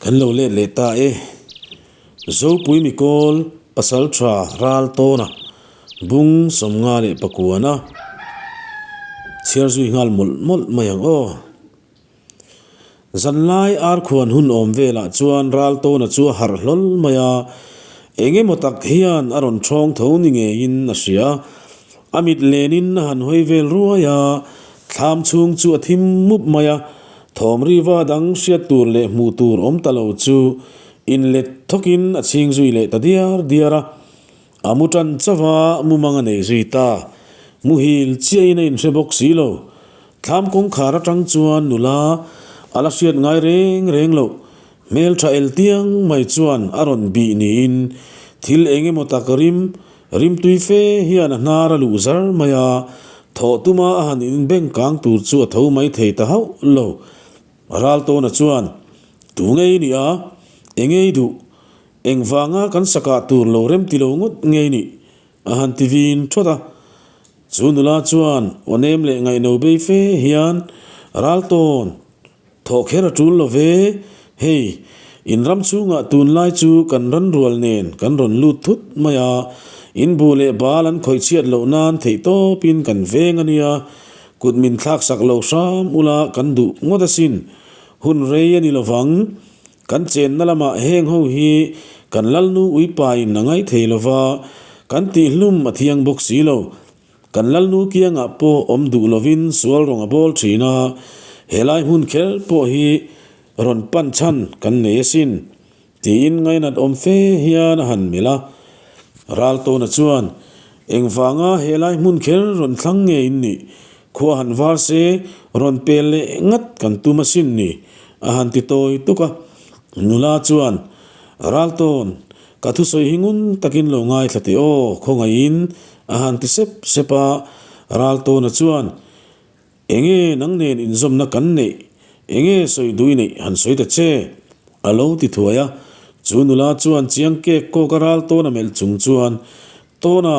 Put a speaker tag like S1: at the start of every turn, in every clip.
S1: Kan lo let leh ta e. Zopui Mikawl Pasaltha Ral Tawna bung 59a chhiar zui nghal mawlh mawlh mai ang aw. Zanlai arkhuan hun awm velah chuan Raltawna chu a harh hlawl mai a, eng emaw tak hian a rawn thawng tho ni ngeiin a hria. A mit lenin a han hawi vel ruai a, thlam chhung chu a thim mup mai a, thawm riva dang hriat tur leh hmuh tur awm ta lo chu inlet thawkin a chhing zui leh ta diar diar a. A mu tan chauh a, mumang a nei zui ta. Muhil chiahin a inhre bawk si lo. Thlam kawngkhar atang chuan nula a la hriat ngai reng reng loh. Hmeltha el tiang mai chuan a rawn bih niin thil eng emaw tak rim, rimtui fe hian a hnar a luh zar mai a, thawh tuma a han inbeng kang tur chu a tho mai thei ta hauh lo. Raltawna chuan, Tu ngei ni a? Engei duh? Engvanga kan sakah tur lo rem ti lo ngawt ngei nih? a han ti vin thawt a. Chu nula chuan aw nem leh ngaihno bei fe hian, Raltawn, thawh kher a tul lo ve, hei, in ram chhungah tunlai chu kan ran rual nen kan rawn lut thut mai a, in buh leh bal an khawih chhiat loh nan theih tawpin kan veng a nia, kut min thlak sak lo hram ula kan duh ngawt asin, hun rei a ni lovang. Kan chenna lamah heng ho hi kan Lalnu uipain a ngaih thei lo va, kan tihhlum a thiang bawk si lo. Kan Lalnu kiangah pawh awm duh lovin sual rawng a bawl thin a, helai hmun kher pawh hi rawn pan chhan kan nei asin, tiin ngainat awm fe hian a han melh a. Raltawna chuan, Engvanga helai hmun kher rawn thlang nge in nih? Khua han var se rawn pel leh ngat kan tum asin ni? A han ti tawi tuk a, nula chuan, Raltawn, ka thusawi hi ngun takin lo ngaithla teh aw, khawngaihin, a han ti sep sep a. Raltawna chuan, Enge nang nen inzawmna kan neih, enge sawi duh i neih han sawi ta che, a lo ti thuai a. Chu nula chuan chiang kek kawk a Raltawna melh chung chuan, Tawna,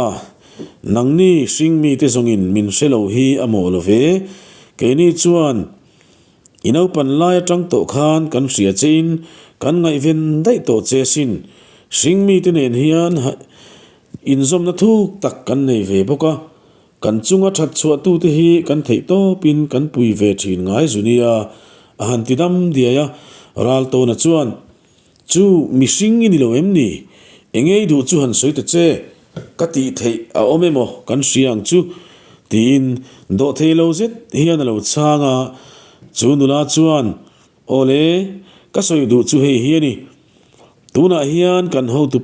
S1: nangni hring mite zawngin min hre lo hi a mawh lo ve, keini chuan, I naupan lai atang tawh khan kan hria chein kan ngaihven daih tawh che sin. Hring mite nen hian inzawmna thuk tak kan nei ve bawk a, kan chunga that chhuahtute hi kan theih tawpin kan pui ve thin ngai zu nia, a han ti dam diai a. Raltawna chuan, Chu mihring i ni lo em ni? Engei duh chu han sawi ta che, ka tih theih a awm emaw kan hria ang chu, tiin dawhthei lo zet hian a lo chhang a. Chu nula chuan, Awle, ka sawi duh chu hei hi a ni. Tunah hian kan hotu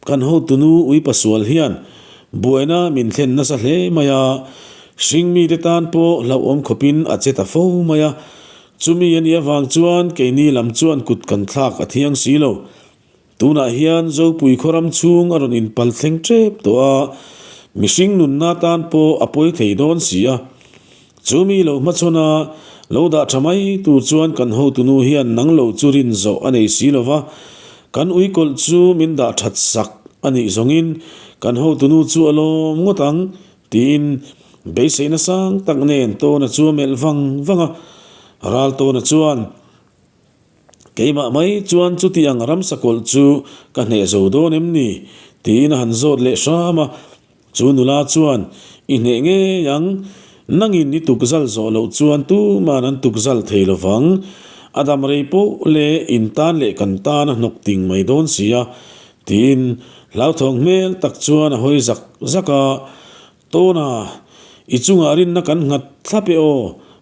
S1: Kan hotunu uipasual hian buaina min thlen nasa hle mai a, hringmite tan pawh hlauhawm khawpin a che ta fo mai a. Chumi a nih avang chuan keini lam chuan kut kan thlak a thiang si lo. Tunah hian Zopui khawram chhung a rawn inpal thleng tep tawh a, mihring nunna tan pawh a pawi thei dawn si a. Chumi lo hmachhawn a, lo dah tha mai tur chuan kan hotunu hian nang lo chu rin zawh a nei si lo va, kan uikawlh chu min dah that sak a nih zawngin kan hotunu chu a lawm ngawt ang tiin beiseina sang tak nen Tawna chu a melh vang vang a. Ral Tawna chuan, Keimah mai chuan chuti ang ramsakawlh chu ka hneh zo dawn em ni? tiin a han zawt leh hram a. Chu nula chuan, I hneh ngei ang, nangin i tukzal zawh loh chuan tuman an tukzal thei lo vang. A dam rei poh leh in tan leh kan tan a hnawk ting mai dawn si a, tiin hlauthawng hmel tak chuan a hawi zak zak a. Tawna, i chungah rinna kan nghat thlap e aw,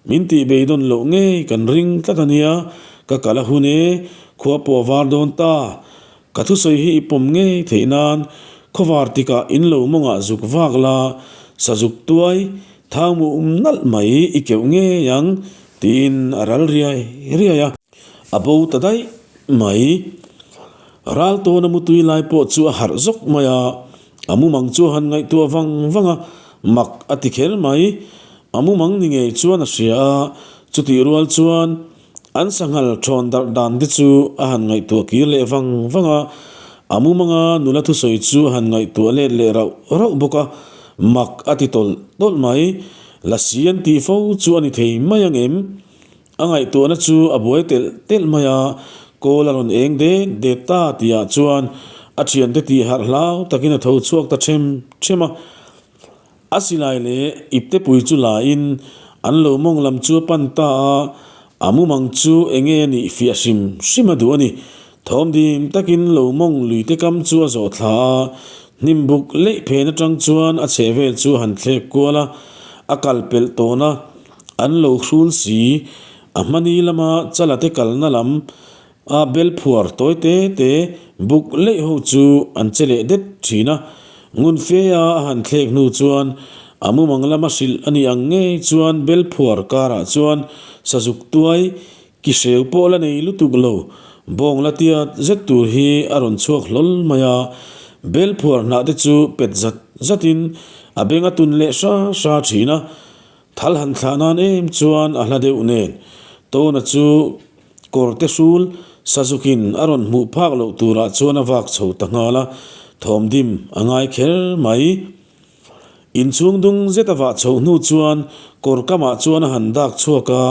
S1: min tih beidawn loh ngei kan ring tlat a nia, ka kal a hun e, khua pawh a var dawn ta. Ka thusawi hi i pawm ngei theih nan khawvar tikah in lo mawngah zuk vak la, sazuk tuai, thangmu um nalh mai i keuh ngei ang, tiin a ral riai riai a. A bo ta daih mai. Ral tawna mutui lai pawh chu a harh zawk mai a, a mumang chu a han ngaihtuah vang vang a, mak a ti kher mai. A mumang ni ngei chuan a hria a, chutih rual chuan An sanghal thawn darh dan te chu a han ngaihtuah kir leh vang vang a, a mumanga nula thusawi chu a han ngaihtuah let leh rauh rauh bawk a, mak a ti tawlh tawlh mai. Lasi an tih fo chu a ni thei mai ang em? A ngaihtuahna chu a buai telh telh mai a. Kawl a rawn eng det det ta tihah chuan a thiante tih harh hlau takin a tho chhuak ta them them a. A silai leh iptepui chu lain an lo mawng lam chu a pan ta a, a mumang chu enge a nih fiah hrim hrim a duh a ni. Thawm dim takin lo mawng luite kam chu a zawh thla a, hnim buk leih phen atang chuan a chheh vel chu a han thlek kual a, a kal pelh tawn a, an lo hrul si. A hmani lama chalate kalna lam a bel phuar tawi te te buk leih ho chu an che leh det thin a, ngun fe a a han thlek hnu chuan a mumang lama hrilh a nih ang ngei chuan bel phuar karah chuan sazuk tuai ki hreu pawh la nei lutuk lo bawng la tiat zet tur hi a rawn chhuak hlawl mai a, bel phuar hnah te chu pet zat zatin a beng a tun leh hra hra thin a. Thal han thlah nan em chuan a hla deuh nen Tawna chu kawrte hrul Sazukin a rawn hmuh phak loh turah chuan a vak chho ta nghal a, thawmdim a ngai kher mai. Inchhung dung zet a vah chhoh hnu chuan kawr kamah chuan a han dak chhuak a,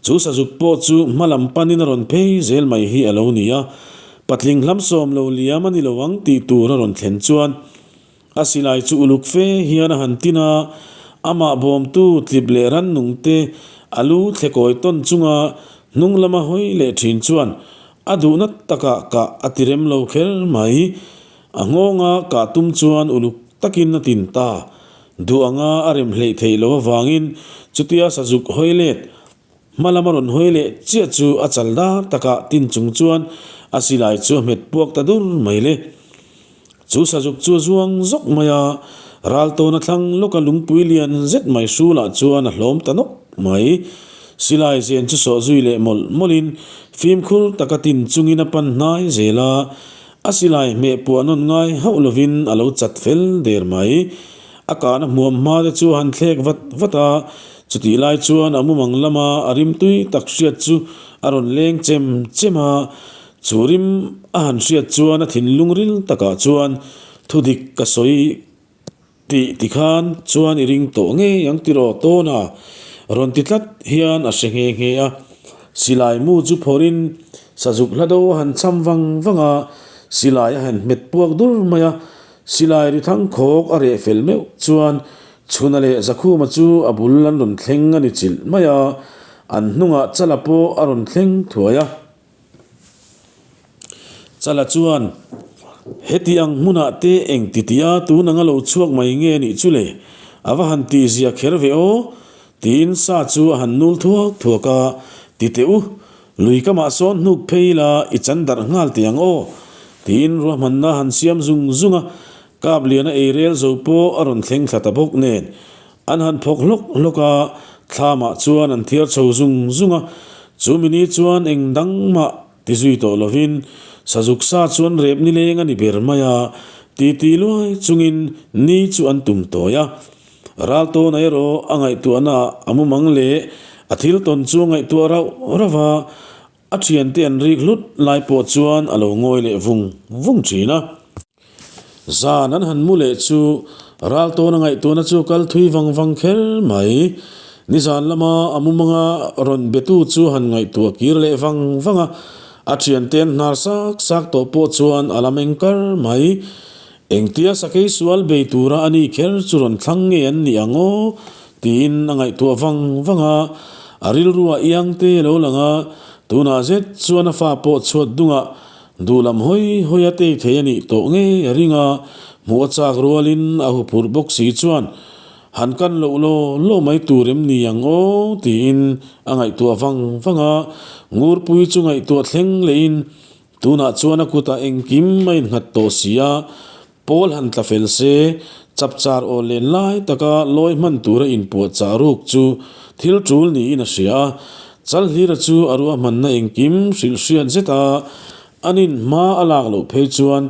S1: chu Sazuk pawh chu hma lam panin a rawn phei zel mai hi a lo ni a, patling hlam sawm lo liam a ni lo ang tih tur a rawn thlen chuan A silai chu uluk fe hian a han tin a, amah bawmtu tlip leh rannung te a lu thlekawi tawn chunga hnung lama hawi leh thin chuan a duhna takah kah a ti rem lo kher mai. A nghawnga kah tum chuan uluk takin a tin ta. Duh anga a rem hleih theih loh avangin chutia sazuk hawi let Hma lama rawn hawi leh chiah chu a chal dar takah tin chung chuan a silai chu a hmet puak ta dur mai le. Chu sazuk chu a zuang zawk mai a, ral tawn a thlang lawka lungpui lian zet mai hrulah chuan a hlawm ta nawk mai. Silai zen chu sawh zui leh mawlh mawlhin fimkhur taka tin chungin a pan hnai zel a, a silai hmeh puah nawn ngai hauh lovin a lo chat fel der mai. A kahna hmuam hma te chu a han thlek vat vat a, chutih lai chuan a mumang lama a rim tui tak hriat chu a rawn leng chem chem a, chu rim a han hriat chuan a thinlung ril takah chuan thudik ka sawi tih tikhan chuan i ring tawh ngei ang tiraw tawn a rawn ti tlat hian a hre nghe nghe a. Silai mu chu phawrhin sazuk hla do a han cham vang vang a, silai a han hmet puak dur mai a, Silai ri thang khawk a reh fel meuh chuan Chhuna leh Zakhuma chu a bul an rawn thleng a ni chilh mai a, an hnungah Chala pawh a rawn thleng thuai a. Chala chuan, Heti ang hmunah te eng ti tia tun anga lo chhuak mai nge nih chu le? A va han tih zia kher ve aw? Tiin sa chu a han nul thuak thuak a, Ti teh u, Lui kamah sawn hnuk phei ila i chan darh nghal teh ang aw, tiin ruahmanna han siam zung zung a, kap liana ei rel zo pawh a rawn thleng thla ta bawk nen. An han phawk hlawk hlawk a, thlamah chuan an thiar chho zung zung a, chu mini chuan eng dang mah ti zui tawh lovin sazuk sa chuan rep nileng a ni ber mai a, titi luai chungin ni chu an tum tawi a. Raltawna erawh a ngaihtuahna a mumang leh a thil tawn chu a ngaihtuah rauh rauh a, a thiante an rik hlut lai pawh chuan a lo ngawi leh vung vung thin a. Zan an han mu leh chu Raltawna ngaihtuahna chu a kal thui vang vang kher mai. Nizan lama a mumanga rawn betu chu a han ngaihtuah kir leh vang vang a, a thiante an hnar sak sak tawh pawh chuan a la meng kar mai. Engtia sakei sual bei tura a ni kher chu rawn thlang nge an nih ang aw? tiin a ngaihtuah vang vang a, a rilruah iang te a lo lang a, tunah zet chuan a fa pawh chhuat dungah duhlam hawi hawi a tei thei a nih tawh ngei a ring a, hmuh a chak rualin a huphurh bawk si chuan han kan loh law law mai tur em ni ang aw? tiin a ngaihtuah vang vang a, Ngurpui chu ngaihtuah thleng lehin Tunah chuan a kutah engkim a innghat tawh si a, Paul han tla fel se, chapchar aw len lai taka lawi hman tura inpuahchah ruk chu thil tul niin a hria a. Chalhlira chu a ruahmanna engkim hrilh hriat zet a, an in hma a lak loh phei chuan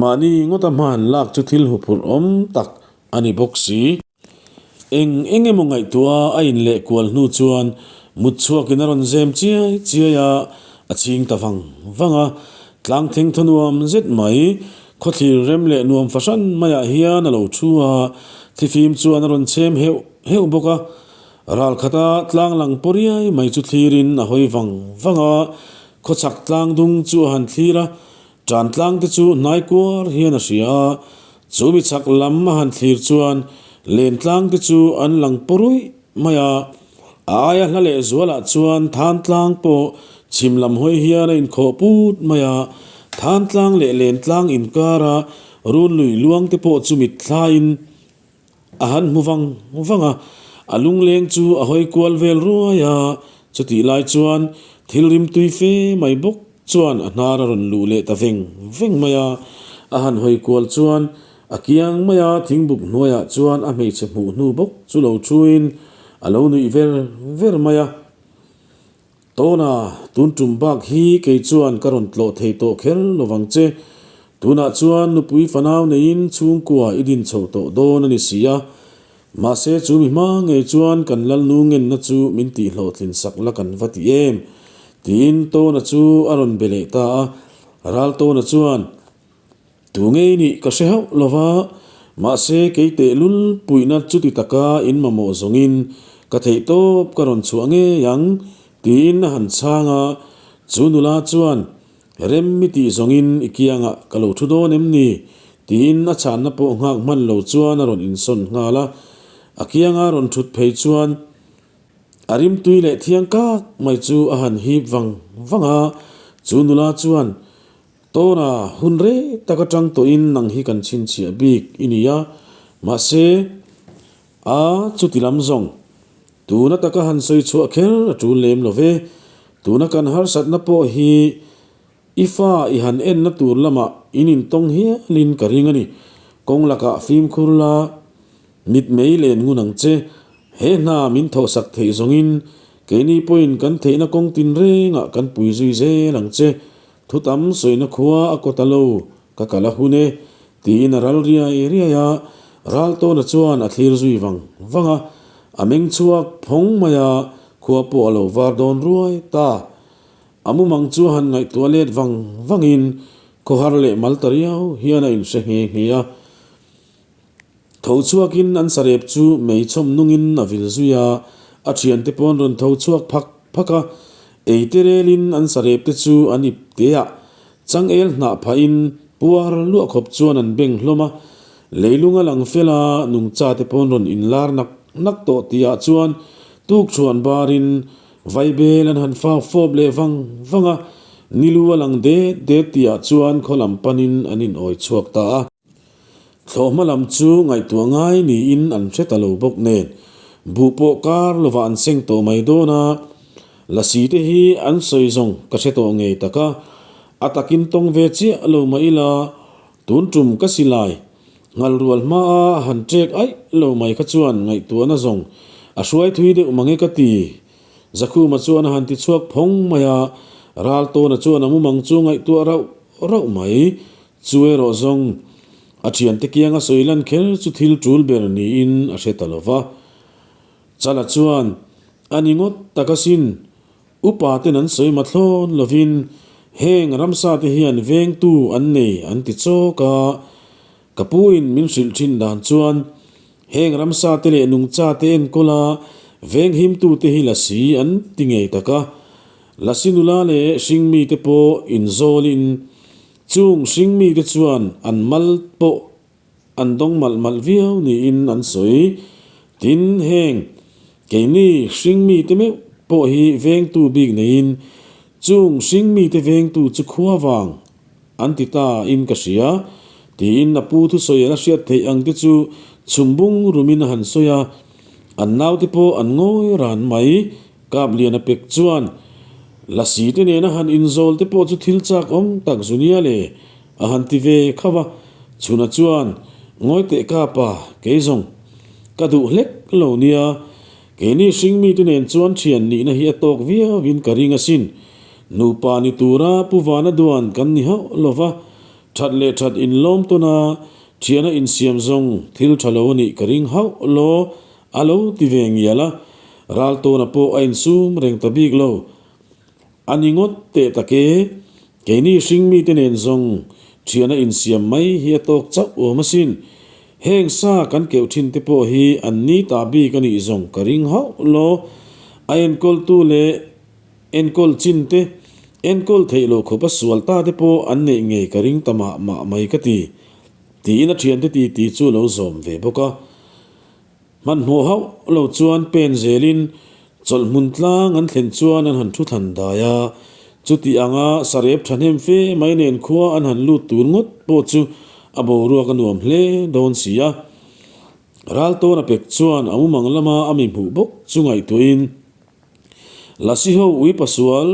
S1: mahni ngawta hma han lak chu thil huphurh awm tak a ni bawk si. Eng eng emaw ngaihtuah a inleh kual hnu chuan mut chhuakin a rawn zem chiai chiai a, a chhing ta vang vang a. Tlang theng thaw nuam zet mai, khawthlir rem leh nuam fahran maiah hian a lo thu a, thifim chuan a rawn chhem heuh heuh bawk a. Ral khata tlang lang paw riai mai chu thlirin a hawi vang vang a. Khawchhak tlang dung chu a han thlir a, tan tlang te chu hnai kuar hian a hria a, chu mi chhak lam a han thlir chuan len tlang te chu an lang paw ruih mai a. A aia hla leh zualah chuan than tlang pawh chhim lam hawi hian a inkhawh put mai a, than tlang leh len tlang inkara run lui luang te pawh chu mitthlaiin A han hmu vang vang a, a lungleng chu a hawi kual vel ruai a, chutih lai chuan thil rimtui fe mai bawk chuan a hnar a rawn luh leh ta veng veng mai a. A han hawi kual chuan a kiang mai a, thingbuk hnuaiah chuan a hmeichhe hmuh hnu bawk chu lo thuin a lo nuih ver ver mai a. Tawna, tun tum bak hi kei chuan ka rawn tlawh thei tawh kher lo vang che. Tunah chuan nupui fanau neiin chhungkua i din chho tawh dawn a ni si a. Mahse chu mi hma ngei chuan kan Lalnu ngenna chu min tih hlawhtlin sak la kan va ti em? Tiin Tawna chu a rawn be leh ta a. Ral Tawna chuan. Tu ngei nih ka hre hauh lo va, mahse kei tehlul puihna chuti taka in mamawh zawngin ka theih tawp ka rawn chhuah ngei ang, tiin a han chhang a. Chu nula chuan, Rem mi tih zawngin i kiangah ka lo thu dawn em ni? tiin a chhanna pawh nghak hman lo chuan a rawn insawn nghal a. A kianga rawn thut phei chuan a rimtui leh thiang kak mai chu a han hip vang vang a. Chu nula chuan, Tawna hun rei tak atang tawhin nang hi kan chhinchhiah bik i ni a, mahse, a chuti lam zawng tuna taka han sawi chhuah kher a tul lem lo ve. Tuna kan harsatna pawh hi i fa i han enna tur lamah in intawng hialin ka ring a ni. Kawng lakah fimkhur la, mitmei len ngun ang che. He hna min thawhsak theih zawngin keini pawhin kan theihna kawng tinrengah kan pui zui zel ang che. Thu tam sawina khua a kaw ta lo, ka kal a hun e, tiin a ral riai riai a, Raltawna chuan a thlir zui vang vang a, a meng chhuak phawng mai a, khua pawh a lo var dawn ruai ta. A mumang chu a han ngaihtuah let vang vangin khawhar leh mal ta riau hian a inhre nghe nghe a. Tho chhuakin an sarep chu mei chhawm nungin a vil zui a, a thiante pawn rawn tho chhuak phak phak a, ei te relin an sarep te chu an ip te a, changel hnah phahin puar luah khawp chuan an beng hlawm a, leilung a lang fel a, nungcha te pawn rawn inlar nak nak tawh tihah chuan tukṭhuan barin vaibel an han fau fawp leh vang vang a, nilu a lang det det tihah chuan khaw lam panin an inawi chhuak ta a. Thlawhhma lam chu ngaihtuah ngai niin an hre ta lo bawk nen, buh pawh kar lovah an seng tawh mai dawn a, Lasi te hi an sawi zawng ka hre tawh ngei tak a, a takin tawng ve chiah lo mah ila, tun tum ka si lai, ngal rual hmaa han ṭek aih lo mai kha chuan ngaihtuahna zawng a hruai thui deuh mange ka ti. Zakhuma chuan a han ti chhuak phawng mai a, Raltawna chuan a mumang chu ngaihtuah rauh rauh mai. Chu erawh zawng, a thiante kianga sawi lan kher chu thil tul ber niin a hre ta lo va. Chala chuan, A ni ngawt tak asin, upa ten an sawi mathlawn lovin heng ramsa te hian vengtu an nei an ti chawk a. Ka puin min hrilh thin dan chuan, heng ramsa te leh nungcha te enkawl a venghimtu te hi lasi an ti ngei tak a. Lasi nula leh hringmi te pawh inzawlin Chung hringmite chuan an mal pawh an dawng malh malh viau niin an sawi. Tin, heng keini hringmite meuh pawh hi vengtu bik neiin chung hringmite vengtu chu khua vang an ti ta in ka hria, tiin a pu thusawi a la hriat theih ang te chu chhum bung rumin a han sawi a, an naute pawh an ngawi ran mai. Kapliana pek chuan Lasi te nena han inzawl te pawh chu thil chak awm tak zu nia le, a han ti ve khauh a. Chhuna chuan, Ngawi teh Kapa, kei zawng ka duh hlek lo nia, keini hringmi te nen chuan thian nihna hi a tawk viauin ka ring asin. Nupa ni tura Pu Vana duan kan ni hauh lo va, that leh that inlawm tawn a, thiana insiam zawng thil tha lo a nih ka ring hauh lo, A lo ti ve ngial a, Raltawna pawh a insum reng ta bik lo. A ni ngawt teh tak e, keini hringmite nen zawng thiana insiam mai hi a tawk chauh awm asin. Heng sa kan keuh thin te pawh hi an ni ta bik a nih zawng ka ring hauh lo. A enkawltu leh enkawl chin te, Enkawl theih loh khawpa sual ta te pawh an neih ngei ka ring ta mah mah mai ka ti, tiin a thiante titi chu a lo zawm ve bawk a. Hmanhmawh hauh lo chuan pen zelin chawlhhmun tlang an thlen chuan an han thu thlan dai a, chuti anga sarep thahnem fe mai nen khua an han lut tur ngawt pawh chu a boruak a nuam hle dawn si a. Raltawna pek chuan a mumang lama a mi hmuh bawk chu ngaihtuahin Lasi ho ui pasual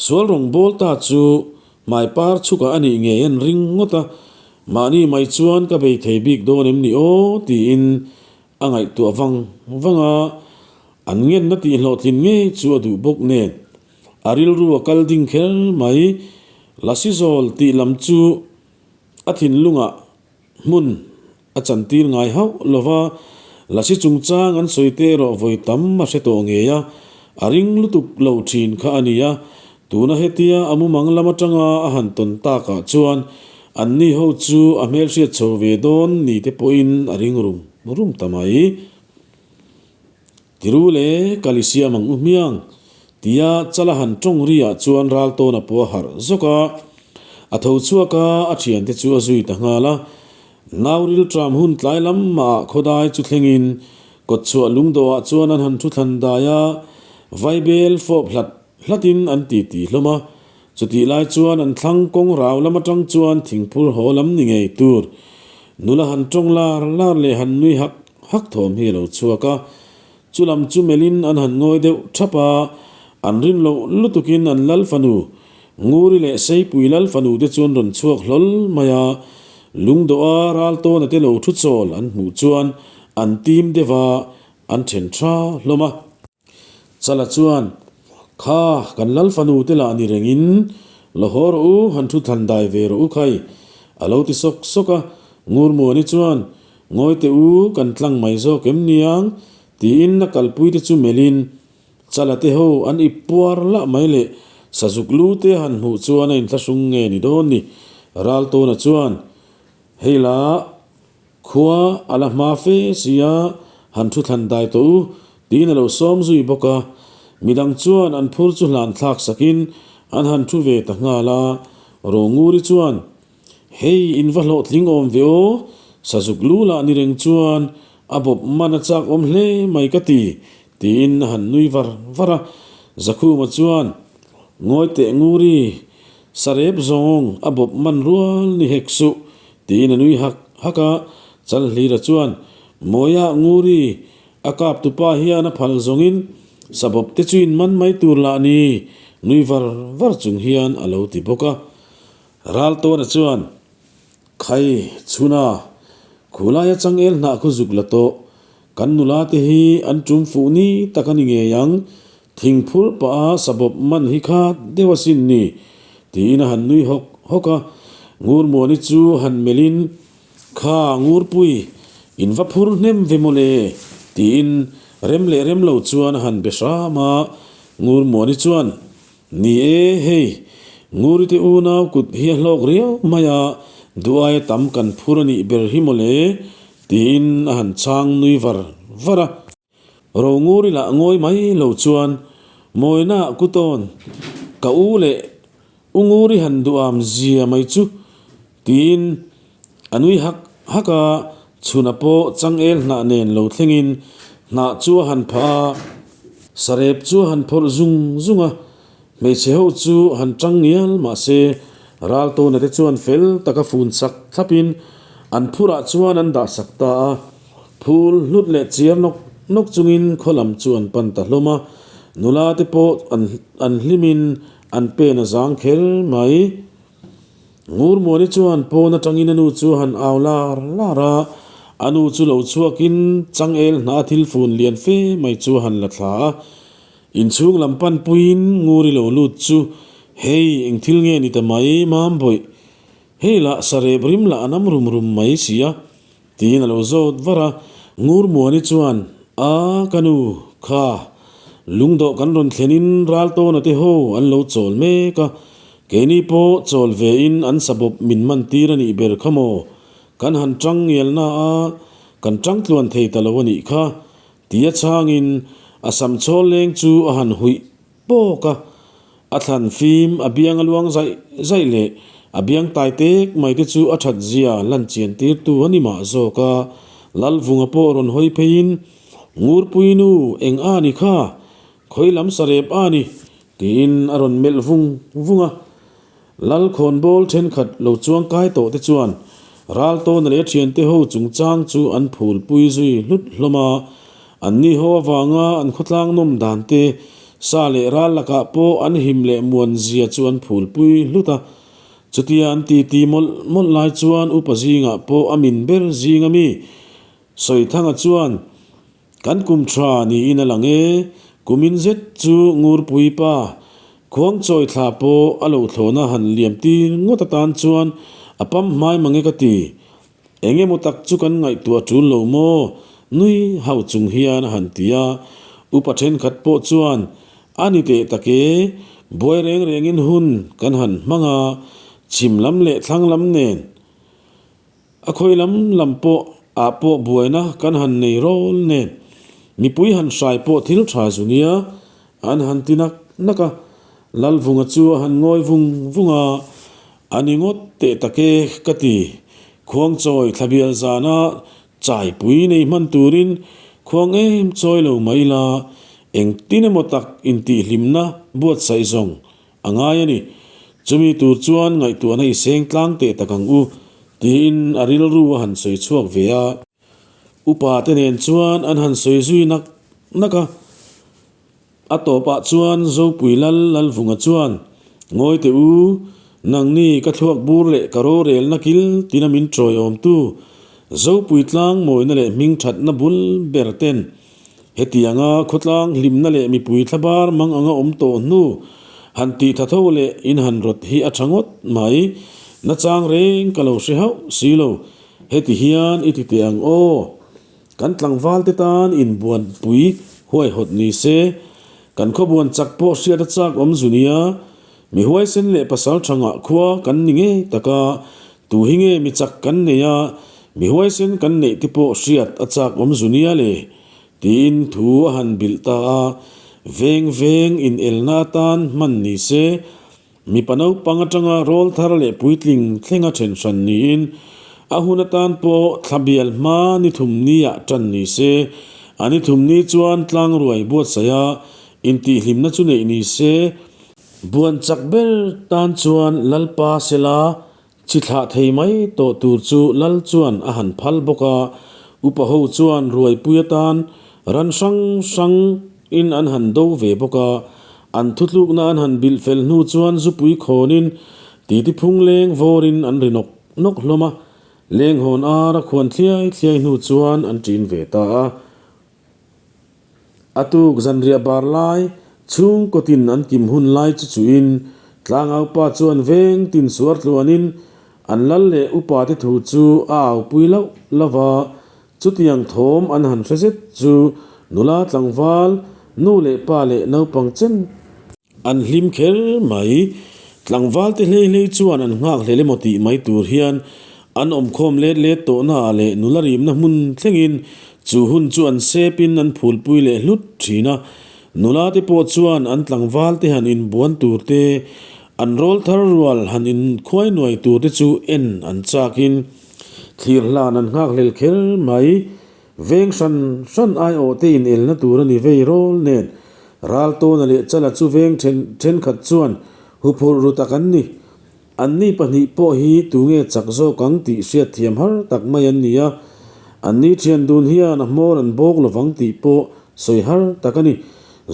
S1: Sual rawngbâwl ta chu hmai par chhukah a nih ngei an ring ngawt a, mahni mai chuan ka bei thei bik dawn em ni aw tiin a ngaihtuah vang vang a, an ngenna tih hlawhtlin ngei chu a duh bawk nen a rilru a kal ding kher mai. Lasi zawl tih lam chu a thinlungah hmun A chantir ngai hauh lo va, Lasi chungchang an sawi te erawh vawi tam a hre tawh ngei a, a ring lutuk lo thin kha a ni a. Tuna hetia a mumang lam atanga a han tawn takah chuan anni ho chu a hmelhriat chho ve dawn ni te pawhin a ring rum rum ta mai. Tiru le, kal i siam ang u hmiang, tia chala han tawng ri ah chuan Raltawn a pawh a harh zawk a. A tho chhuak a, a thiante chu a zui ta nghal a. Nau rilṭam hun tlai lam mah ah khawdai chu thlengin kawtchhuah lungdawh ah chuan an han thu thlan dai a, vaibel fawp hlat hlatin an ti ti hlawm a. Chutih lai chuan an thlang kawng rau lam atang chuan thingphur haw lam ni ngei tur nula han tawng lar lar leh han nui hak hak thawm hi a lo chhuak a. Chu lam chu melhin an han ngawi deuh thap a, an rin loh lutukin an lal fanu Nguri leh Seipui lal fanu te chuan rawn chhuak hlawl mai a, lungdawha Raltawna te lo thu chawl an hmuh chuan an tim deuh a, an then tha hlawm a. Chala chuan, Kha, kan lal fanu te lah ni rengin, la haw rawh u, han thu thlan dai ve rawh u khai, a lo ti sawk sawk a. Ngurmuani chuan, Ngawi teh u, kan tlang mai zawk em niang? tiin a kalpui te chu melhin, Chala te ho an ip puar lah mai leh sazuk lu te han hmuh chuan a inthlahrung nge ni dawn ni. Raltawna chuan, Hei la, Khua a la hma fe si a, han thu thlan dai tawh u, tiin a lo sawm zui bawk a. Midang chuan an phur chu hlan thlak sakin an han thu ve ta nghal a. Ronguri chuan, Hei, in va hlawhtling awm ve aw, sazuk lu lah ni reng chuan a bawp man a chak awm hle mai ka ti, tiin a han nui var var a. Zakhuma chuan, Ngawi teh Nguri, sarep zawng a bawp man rual ni hek suh, Tiin a nui hak hak a, Chalhlira chuan, Mawia Nguri, a kap tupa hian a phal zawngin sabawp te chu in man mai tur lah ni, nui var var chung hian a lo ti bawk a. Raltawna chuan, Khai, chhuna, khulaia changel hnah khu zuk la tawh, kan nula te hi an tum fuh ni tak a ni ngei ang, Thing phur pah a sabawp man hi kha deuh asin ni, tiin a han nui hawk hawk a. Ngurmuani chu han melhin, Kha Ngurpui, in va phur hnem ve maw le, tiin rem leh rem lo chuan a han be hram a. Ngurmuani chuan, Ni e, hei, Ngurite unau kut hi a hlawk riau mai a, duh aia tam kan phur a nih ber hi maw le, tiin a han chhang nui var var a. Ronguri lah ngawi mai lo chuan Mawina kutawn ka u leh u Nguri han duham zia mai chu tiin a nui hak hak a, chhuna pawh changel hnah nen lo thlengin hnah chu a han phah a, sarep chu a han phawrh zung zung a, hmeichhe ho chu han tang ngial mahse Raltawna te chuan fel taka fun sak thlapin an phurah chuan an dah sak ta a. Phul hlut leh chiar nawk nawk chungin khaw lam chu an pan ta hlawm a, nula te pawh an an hlimin an pen a zang kher mai. Ngurmuani chuan pawn atangin a nu chu a han au lar lar a, a nu chu lo chhuakin changel hna a thil fun lian fe mai chu a han la thla a. Inchhung lam pan puiin Nguri lo lut chu, Hei, eng thil nge ni ta mai, Mambawih? Hei lah sarep rim lah a nam rum rum mai si a. Tiin a lo zawt var a, Ngurmuani chuan, A, ka nu, kha, lungdawh kan rawn thlenin Raltawna te ho an lo chawl mek a, keini pawh chawl vein an sabawp min man tir a nih ber kha maw? Kan han tang ngialna a, kan tang tluan thei ta lo a nih kha, tia chhangin a sam chhawl leng chu a han huih pawk a. A thlan fim a biang a luang zaih zaih leh a biang tai tek mai te chu a that zia lan chian tir tu a ni mah zawk a. Lalvunga pawh rawn hawi pheiin, Ngurpui nu eng a ni kha? Khawi lam sarep a ni? tiin a rawn melh vung vung a. Lalkhawnbawl thenkhat lo chuang kai tawh te chuan Raltawna leh a thiante ho chungchang chu an phulpui zui hlut hlawm a, anni ho avanga an khawtlang nawm dan te, sa leh ral lakah pawh an him leh muan zia chu an phulpui hlut a. Chutia an titi mawlh mawlh lai chuan upa zingah pawh a min ber zing ami Sawithanga chuan, Kan kum tha niin a lang e, kumin zet chu Ngurpui pa Khuangchawi thla pawh a lo thlawhna han liam tir ngawt atan chuan a pam hmai mang e ka ti. Eng emaw tak chu kan ngaihtuah tul lo maw? Nui hauh chung hian a han ti a. Upa thenkhat pawh chuan, A ni teh tak e, buai reng rengin hun kan han hmang a, chhim lam leh thlang lam nen. A khawi lam lam pawh ah pawh buaina kan han nei rawl nen mipui han hrai pawh thil tha zu nia an han ti nak nak a, Lalvunga chu a han ngawi vung vung a, a ni ngawt teh tak e ka ti, Khuangchawi thlabial zana chaipui nei hman turin khuang em chawi lo mai la, engtin emaw tak intihhlimna buatsaih zawng A ngai a ni. Chumi tur chuan ngaihtuahna i seng tlang teh tak ang u, tiin a rilru a han sawi chhuak ve a. Upa te nen chuan an han sawi zui nak nak a. A tawpah chuan Zopui Lal Lalvunga chuan, Ngawi teh u, nangni ka thluak bur leh ka rorelna kil tina min tawiawmtu Zopui tlang mawina leh hming thatna bul ber ten Hetianga khawtlang hlimna leh mipui thlabar mang anga awm tawh hnu han tih tha tho leh in han rawt hi a tha ngawt mai. Nachang reng ka lo hre hauh si lo. Heti hian i ti teh ang aw. Kan tlangval te tan inbuanpui huaihawt ni se. Kan khawbuan chak pawh hriat a chak awm zu nia. Mi huaisen leh pasal tha ngah khua kan ni ngei tak a, tu hi nge mi chak kan nei a, mi huaisen kan neih te pawh hriat a chak awm zu nia le, tiin thu a han bilh ta a, veng veng inelna atan hman ni se, mipa naupang atanga rawl thar leh puitling thlenga then hran niin, a hun atan pawh thla bial hma ni thum niah tan ni se, a ni thum ni chuan tlangruai buatsaih a, Intihhlimna chu neih ni se, buan chak ber tan chuan Lalpa sela chi thlah thei mai tawh tur chu Lal chuan a han phal bawk a, upa ho chuan ruaipui atan ran hrang hrang in an han do ve bawk a, an thutlukna an han bilh fel hnu chuan zupui khawnin titi phung leng vawrin an ri nawk nawk hlawm a, lenghawn ar a khuan thliai thliai hnu chuan an ṭin ve ta a. A tuk zanriah bar lai, chhungkaw tin an kim hun lai chu chuhin tlangaupa chuan veng tin suar tluanin an lal leh upa te thu chu a aupui loh lo va, chutiang thawm an han hre zet chu nula tlangval, nu leh pa leh naupang chen An hlim kher mai. Tlangval te hlei hlei chuan an nghak hlel emaw tih mai tur hian an awmkhawm let let tawhna ah leh nula rimna hmun thlengin chu hun chu an sepin an phulpui leh hlut thin a. Nula te pawh chuan an tlangval te han inbuan tur te, an rawl thar rual han inkhuai nuai tur te chu en an chakin thlir hlan an nghak hlel kher mai. Veng hran hran aiawh te inelna tur a ni vei rawl nen Raltawna leh Chala chu veng then thenkhat chuan huphurh ru tak an ni. Anni pahnih pawh hi tunge chak zawk ang tih hriatthiam har tak mai an ni a, anni thian dun hian a hmawr an bawk lovang tih pawh sawi har tak a ni.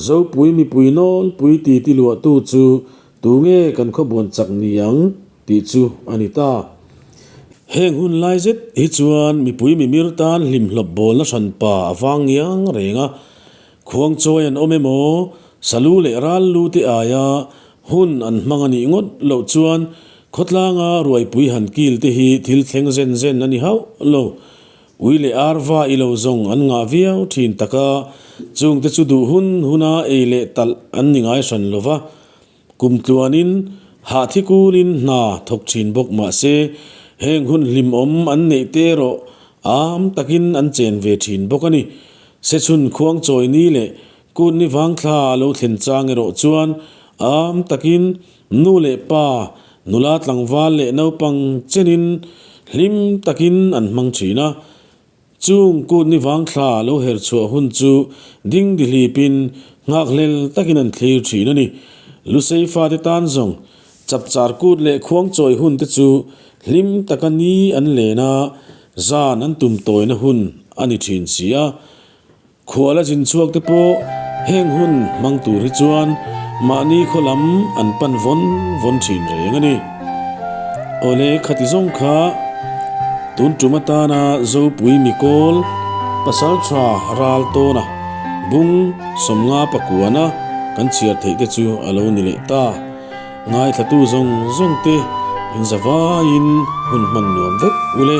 S1: Zopui mipui nawlpui titi luahtu chu tunge kan khawbuan chak ni ang? Tih chu a ni ta. Heng hun lai zet hi chuan mipui mimir tan hlimhlawp bawlna hranpa a vang ngiang reng a. Khuangchawi an awm emaw, salu leh ral lu te aia hun an hmang a nih ngawt loh chuan khawtlanga ruaipui han kil te hi thil thleng zen zen a ni hauh lo. Ui leh arva i lo zawng an ngah viau thin tak a, chungte chu duh hun huna ei leh talh an ni ngai hran lo va. Kum tluanin hahthi kulin hna thawk thin bawk mah se, heng hun hlimawm an neih te erawh am takin an chen ve thin bawk a ni. Sechhun khuangchawi ni leh kut ni vangthla a lo thlen chang erawh chuan Am takin nu leh pa, nula tlangval leh naupang chenin hlim takin an hmang thin a. Chung kut ni vang thla lo her chhuah hun chu ding dihlipin nghakhlel takin an thlir thin a ni. Lusei fate tan zawng chapchar kut leh khuangchawi hun te chu hlim taka ni an len a, zan an tum tawina hun a ni thin si a. Khual a zin chhuak te pawh heng hun hmang tur hi chuan mahni khaw lam an pan vawn vawn thin reng a ni. Awle khati zawng kha tun tum atana Zopui Mikawl pasal tha ral tawna bung sawmnga pakuana kan chhiar theih te chu a lo ni leh ta. Ngaithlatu zawng zawng te inzavaiin hun hman nuam vek ule.